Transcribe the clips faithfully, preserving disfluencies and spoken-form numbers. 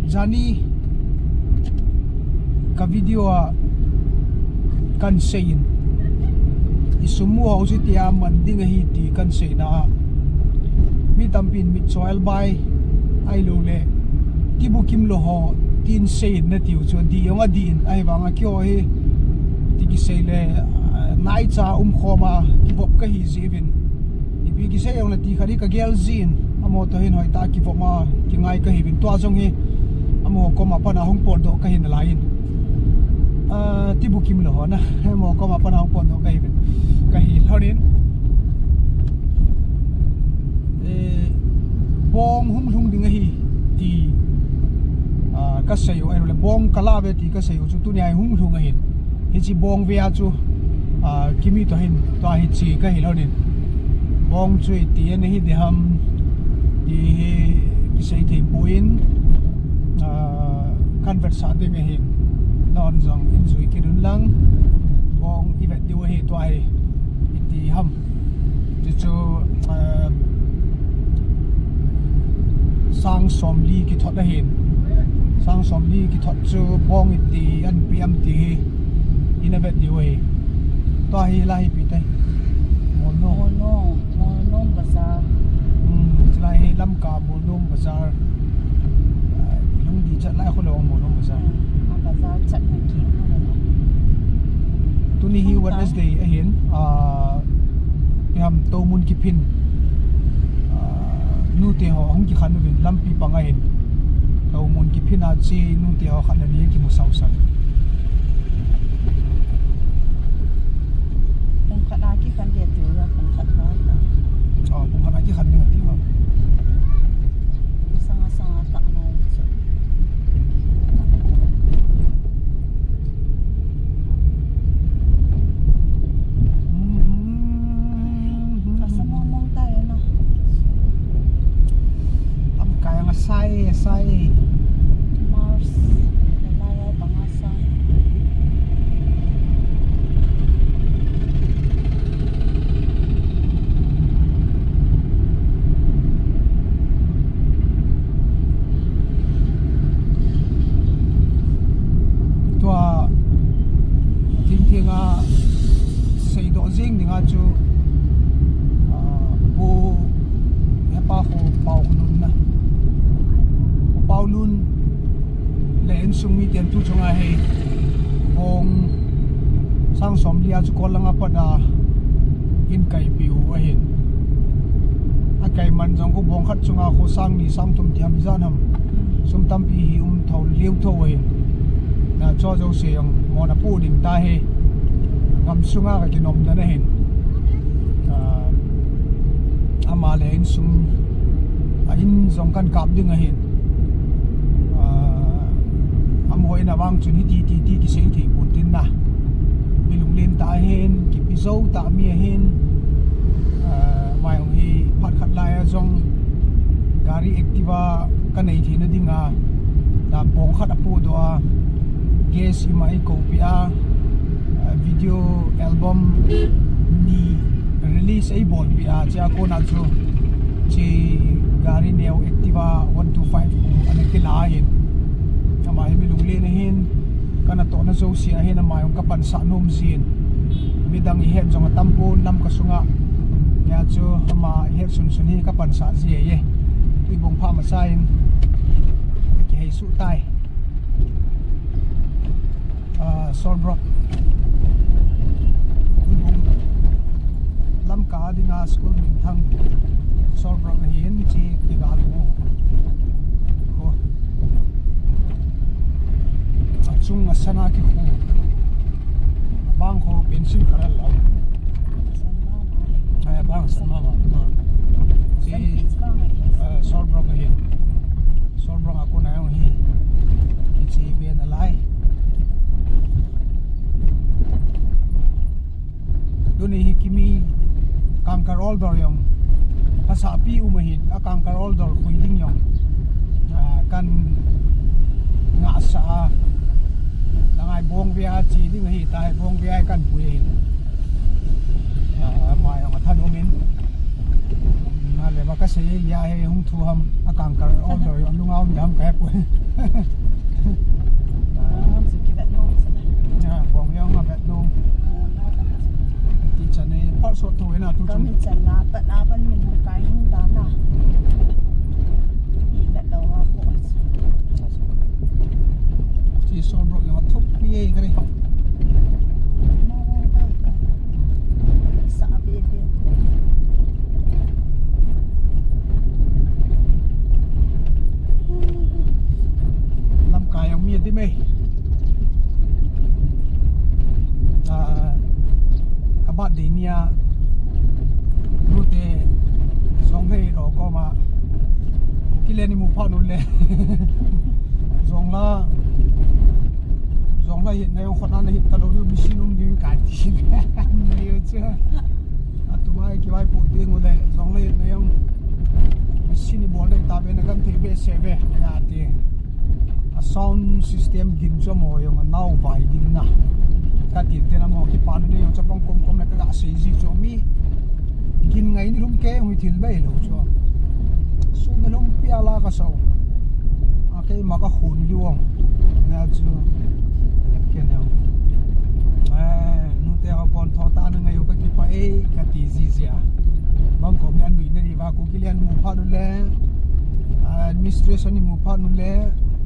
Jani ka video a kan seiyin, i sum mu ho chu tia man ding ahi ti kan seina a, mi tampin mitchoil bai, ahilouleh tibukim lou ho tin seiyin na tiu chu adih jong adih in, ahivanga keiho hi ti kisei le, ah, naicha umkhom a kivop kahi jeh uvin. Ipi kisei jongle ti khat hi kagel jin, amaho toh hin hoitah a kivop a kingai kahiuvin, tua jong hi amaho koma pat a hung potdoh kahi nalai in. Ah, tibukim lou ho na, amaho koma pat a hung potdoh kahiuvin, kahi lhonin. Eh, bong hung lhung ding ahi ti, ah, kasei u, ahilouleh bong kala uve ti kasei u chu tunia hi hung lhung ahin. Hiche bong vea chu, ah, kimi toh hin, tua hiche kahi lhonin. Bong chu iti ana hi ding ham ti hi kisei thei poi, ah, kan vetsah ding ahin. Nahon jong in jui kit un lang, bong i vet diu ahi tua hi iti ham. Chuchu, ah, sang somli kithot ahin. Sang somli kithot chu bong iti anpi am ti hi ina vet diu ahi. Tua hi lai hi ipi tai? Molnom. Molnom, Molnom Bazar. Hmm, chulai hi Lamka Molnom Bazar. Ah, lungdi chat lai khu lou Molnom Bazar. Hmm, a bazar chat na ki. Tuni hi Wednesday ahin, ah, ipi ham, toumun kiphin, ah, nute ho hung kikhen uvin lampi pang ahin. Toumun kiphin a che nute ho khat le ni kimu sausan. Pung khat a kikhen ding tiu a, pung khat a ta. Oh, pung khat a kikhen ding tiu a. Sanga sanga ta nai. Asa mong mong tai na. Lamkai ang asai, asai. Mars, lalai ai bang asai. Tua, thingthing a seidoh jing dinga chu, ah, Pu Hepa Kho Paolun na. Pu Paolun le insung miten tu chunga hi bong sang somli a chu kol langa pat a in kaipi u ahin. Akai man jong khu bong khat chunga khu sang ni sang thum ti ham ijat ham. Sum tampi hi um tho liu tho ahin. Na chu jouse jong mona pu ding ta hi. Gam sunga ka kinom dan ahin. Ah, ama le insung a in jong kan kap ding ahin. Ah, amaho in avang chun hiti ti ti kisei thei pon tin na. Mi lunglen tah ahin, kipi jou tah mi ahin. Ah, ama jong hi phat khat lai a jong gari Activa ka nei theina dinga, na bong khat apodoh a, guest ima eikoupeh a, ah, video album ni release eibolpeh a, chea kona chu, che gari neo Activa one two five khu ana kila ahin. Ama hi mi lunglen ahin, ka natohna jouse ahin, ama jong ka pansah nom jin. Midang ihet jong atam pon Lamka sunga. Hia chu ama ihet sunsun hi ka pansah ji ahi. Tuibong pha masa in ka kihei suh tai. Ah, Sawlbrook. Tuibong Lamka dinga school minthang Sawlbrook ahin, che kiga lu. Khu. Achung asan a kikhu. Abang khu pencil colour lo. Abang asan mama. Che, ah, Sawlbrook ahin. Sawlbrook a kona jong hi. Hiche pen alai. Tuni hi kimi kangkal ol dor jong phasah pi um ahin, akangkal ol dor khui ding jong, ah, kan ngahsah a, nangai bong vea che ding ahitai, bong vea kan pui ahin. Ah, ama jong athan um in, na le ba ka Sei ya he hung thu ham, a kang kar order, a lunga um ya ham ka he poi. Ah, si ki vet no, si le. Ya, bong yang a vet no. Ti chan e, par so thu e na tu chun. Kami chan na, pat na ban min hung kai hung da na. I vet lo a ko. Chi so bro yang a thup pi e ka ni. Mo mo ba ka. Sa a be be ko. Lamkai ang mi a di me. Ah, ka birthday nia. Nute, Jonglei ro ko ma. Kuki le ni mu pha nu le. Jongla, Jonglei hi na yong khona na hi ta lo ni machine um ding ka ti. Ni yo cha. Atumai ki vai pu ding u le. Jonglei na yong machine ni bol dai ta ve na kan thei be se ve. Ya ti. A sound system gin chu mo yong a nau vai ding na. Ka tin te na mo ki pa nu ni yong chapang kom kom na ka ga sei ji chu mi. Gin ngai ni lum ke hung thil bai lo chu. Su na lum pia la ka sau. A ke ma ka hun li wong. Na chu. Ke ne. Eh, nute ho pon tho ta na ngai u ka ki pa e ka ti ji ji a. Bang kom yan nui na ri va ku ki lian mu pha nu le. Administration ni mu pha nu le.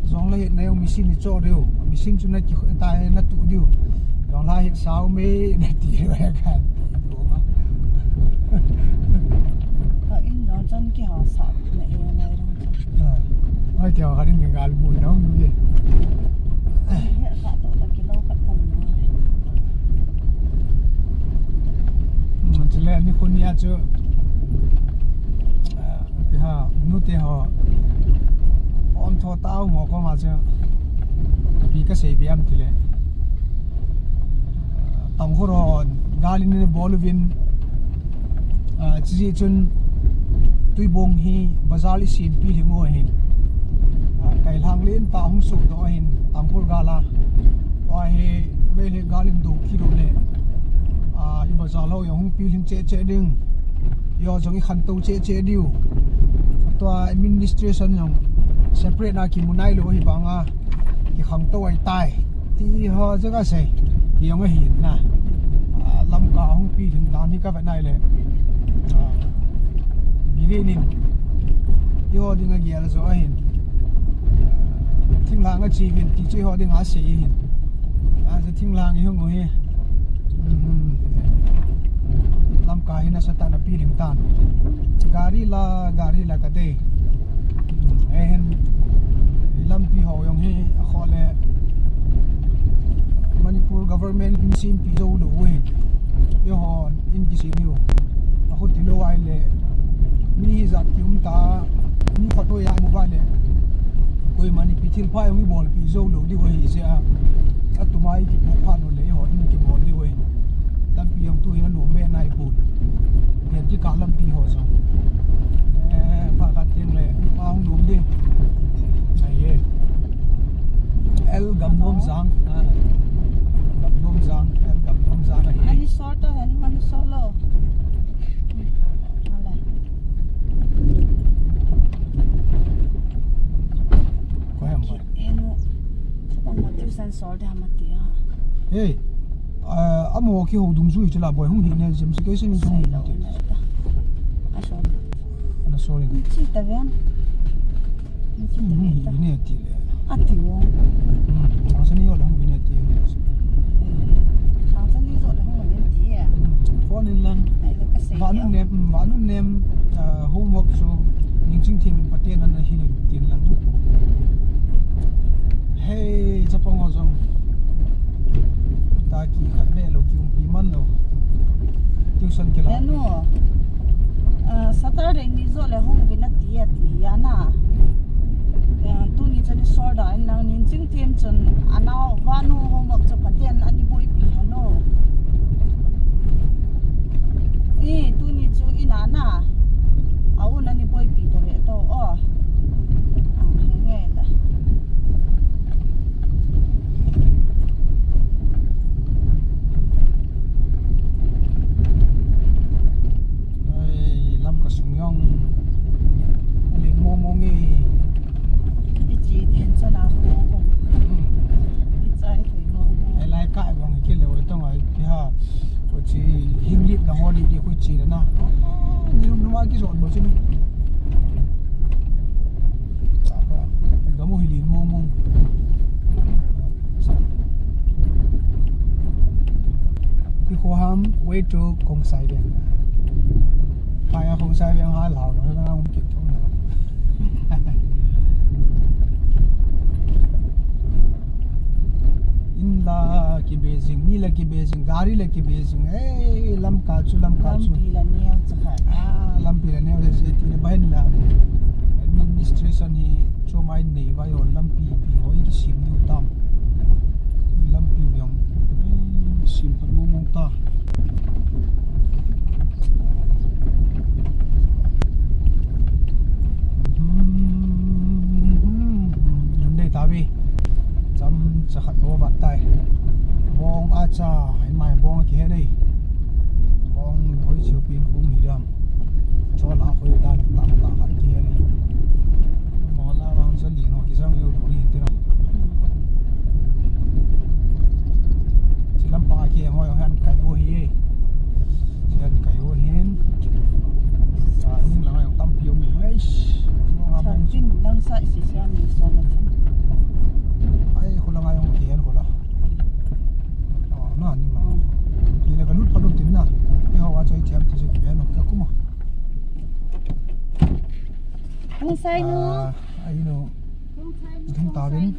Jonglei na yong machine ni cho diu. Machine chu na ki ta na tu diu. Jonglei hi sao me na ti diu ya ka ti diu ma. Ka in jong chan ki ha sa na e na e. Ah, mai tia ka rin ni gal bu na um ye. He ka to ta ki lo ka tam na. Mm, chule ni khun ya chu. Ah, Pi ha, nute ho. Om tho tao mo ko ma chu. Pi ka sei bi am ti le. Tang ho ro, gal in bol uvin. Ah, chi chun Tuibong hi bazar i sim pi hi ngo hin. Ah, kai lang len ta hung su do hin. Tang ho gal a. Wa he, me le gal in do ki do le. Ah, i bazar lo ya hung pi hin che che ding. Yo jong i khantou che che diu. Tua administration jong separate na kimu nai lou hi banga kikhangtou ai tai. Ti ho jong ka sei. Hi jong ahi na. Ah, Lamka hung pi ding dan hi ka vet nai le. Ah, Biren in. Ti ho ding a gel jo ahin. Thinglhang a chi vin ti chi ho ding a sei hin. Ah, thinglhang i hung u hi. Lamka hi nasa tah a pi ding tan. Gari la, gari la ka te. Ehen, lampi ho jong hi, a kho le. Manipur government in sim pi jo lou e. Yo ho, in ki sim u. A kho ti lou ai le. Mi hi jat ki um ta, mi kho to ya mu ba le. Koima ni pi thil pha jong i bol pi jo lou di ho hi se a. A tu mai ki pu pha no le ho in ki bol di ho. Lampi jong tu hi na lum be nai pu. Pian ki ka lampi ho jong. Eh, pha ka ting le, ma hung lum di. Ai ye. El Gamnom Jang. Ah. Gamnom Jang, El Gamnom Jang ahi. Ani sort hen, ani solo. Ala. Ko hem ba. Eno, chapang ma tuition sol de hama ti a. Hey, ah, amo ki ho dungjui chila boi hung hi ne, James K sin hung hi ne. A sol. Ana sol ne. Chi ta ven. Hung hi ne ti le. A ti wo. Hmm, ang sa ni yo le hung hi ne ti le. Ang sa ni yo le hung hi ne ti e. Hmm, phone in lang. Ai, la ka sei. Vanun nem, hmm, vanun nem. Ah, homework chu ningching thim in Pathen ana hilin tin lang. Hei, chapang ho jong. Ta ki khat be lo ki umpi man lo. Tuition ki la. Eno. Ah, Saturday ni jo le hung vin ati ati ya na. Eh, tuni chun i sol da in lang ningching thim chun anao vanu homework chu Pathen ani boipi hanu. I, tuni chu i na na. A u na ni boipi ta ve to, o. A, he nge la. Ai, lam ka sung Jong, alen mong mong e. Hiche tensona ho. Hmm. Hiche hi mong mong. Ai lai ka jong hi kile o tong ai ki ha. Ko chi hing lip na ho di di ko chi na. Ni nung nung a ki jot bo chi ni. Ka ba. Ka mo hi len mong mong. Pi Khoham, way to Khongsai Veng. Phai a Khongsai Veng ha lau lo na um kit thong. In la kibe jing, mi la kibe jing, gari la kibe jing. Ei, lamkai chu, lamkai chu. Lampi la neo chu kha. Ah, lampi la neo chu ti le bahen la. Administration hi chu mai nei vai ho lampi pi ho i kisim diu tam. Lampi u jong, eh, sim khat mong mong ta. Lum dei ta ve. Chomcha khat bou vat tai. Bong a cha, hin mai bong kihe dei. Bong hoi chiu pin khum hi diam. Chol a khoi dan tam ta khat kihe dei. Mo la bang sa li no ki sang yo lo ni ti no. Silam pa ki hoi han kai o hi. Sian kai o hin. Sa ning la ngai tampi o mi. Ai. Mo nga bong. Chin nang sa si sa mi so na chin. Ai, khula ngai ong kian khula. Ah, na ni ma. Ki la ka lut pa lut tin na. Ni hawa choi chem ti se ki no ka kuma. Hung sai nu. Ah, ai nu. Hung sai nu. Hung ta vin.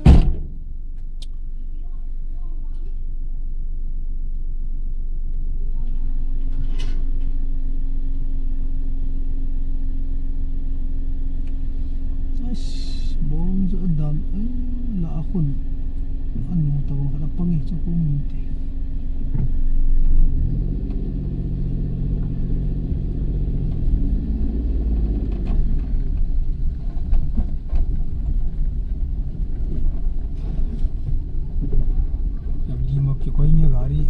Ais, bong chu adam, eh, la a khun. An no ta bong khat a pang hi chu khun min te. Yam di ma kikoi ni gari.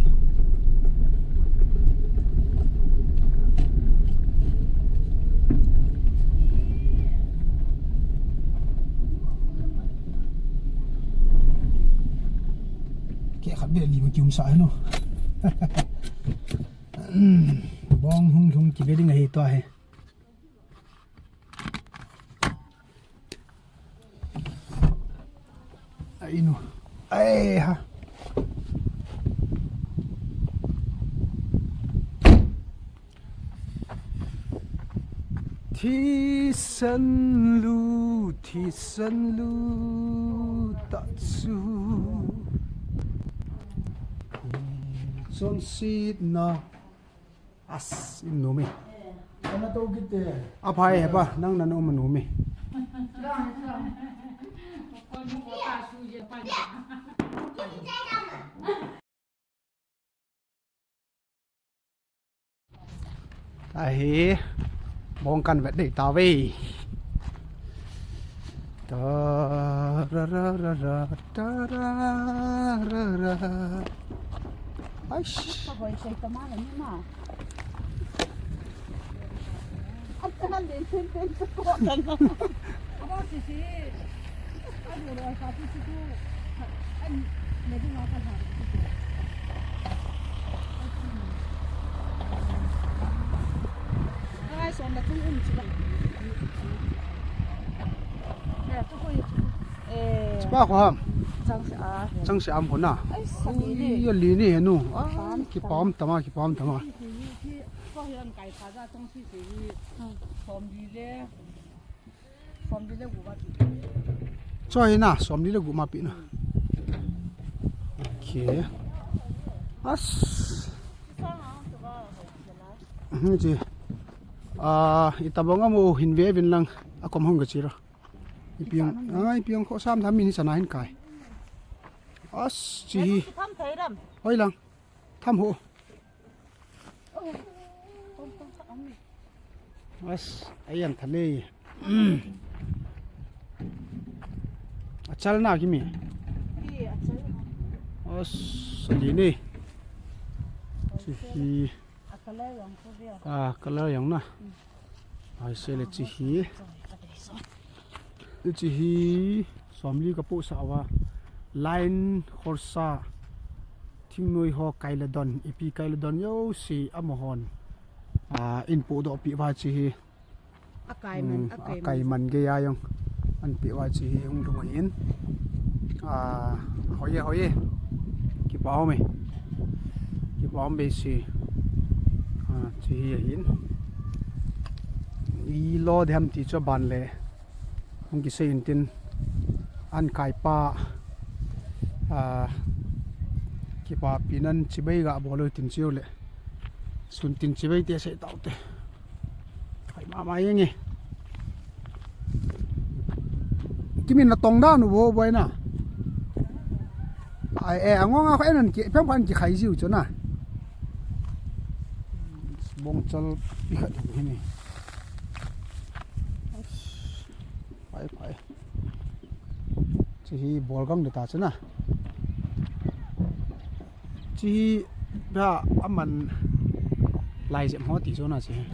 Keh khat beh li ma kium sa heno. Bong hung lhung kibe ding ahi tua hi. Ai nu. Ai ha. Thisan lu, thisan lu, ta chu. Chonsetna. As, in nome. Ana to kit te. Aphai he pa, nang na nome nome. Ahi, bong kan vet dei ta ve. Ta ra ra ra ra, ta ra ra ra. Aish. Ka hoi sei ta ma la ni ma. At ka han den ten ten ko ta na. Aba si si. Chupa ko ham. Chang se am ko na. Ai, ya li ni nu. Ah, kipam tama, kipam tama. Choi na, somli le gup ma pi na. Okay. As. Ni chi. Ah, itabang amu hin ve vin lang akom hung ka chi ro. Ipi ang, ah, ipi ang kho sam tham min hi sana hin kai. As, chi hi. Hoi lang. Tham ho. As, ayan thale. Achal na kimi. As, sali ni. Hi. Ah, color yang na. Ai se le chi hi. Chi hi somli ka pu sa wa. Line khorsa thingnoi ho kai le don, ipi kai le don yo si amahon. A, in pu do pi wa chi hi. Akai man, hmm, akai man. Akai man ge ya yong. An pi wa chi hi hung lung hin. A, hoye, hoye. Kipa me. Kipa be si. A, chi hi hin. I lo de ham ti cho ban le. Hung kisei in tin. An kai pa. A, kipa pinan chibai ga bol tin chiu le. Sun tin chibai te sei tau te. Khai mama yeng e. Kimin na tong da nu bo boi na. Ai e, angong a kho enan ki, pem khan ki khai jiu chu na. Bongchal pi khat hi ni. Pai, pai. Chi hi bol gang de ta chu na. Chi hi ba aman lai jep ho ti chu na chi hi.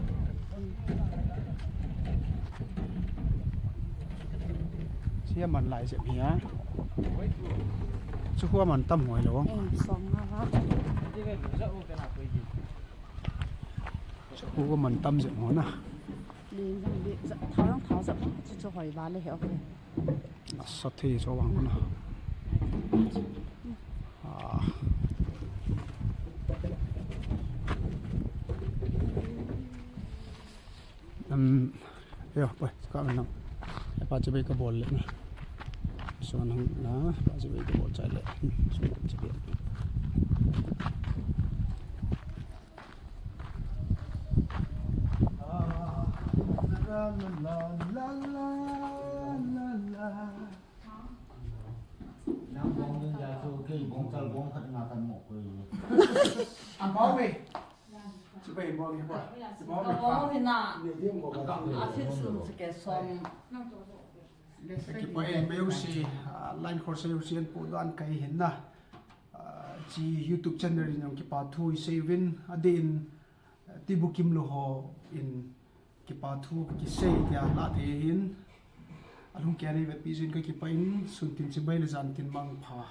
Chi aman lai jep hi a. Chu khu aman tam hoi lo. Eh, song na ha. Chu khu aman tam jep ho na. Ling jang, ling jang, thao jang, thao jang, chu chu hoi va le he, okay. Nasa thei chu vang na. Ah. Um, yo, boy, ka nang. Pa chibai ka bol le na. So nang na, pa chibai ka bol chai le. So chibai. Kipa e, meu si, ah, line khorsa u si an pu dan kai hin na. Ah, chi YouTube channel in jong kipa thu i sei uvin, adeh in, ah, Tibukim lo ho in kipa thu ka kisei tia la thei hin. Alung kia nei ve pi jin ka kipa in, sun tin chibai le jan tin mangpha.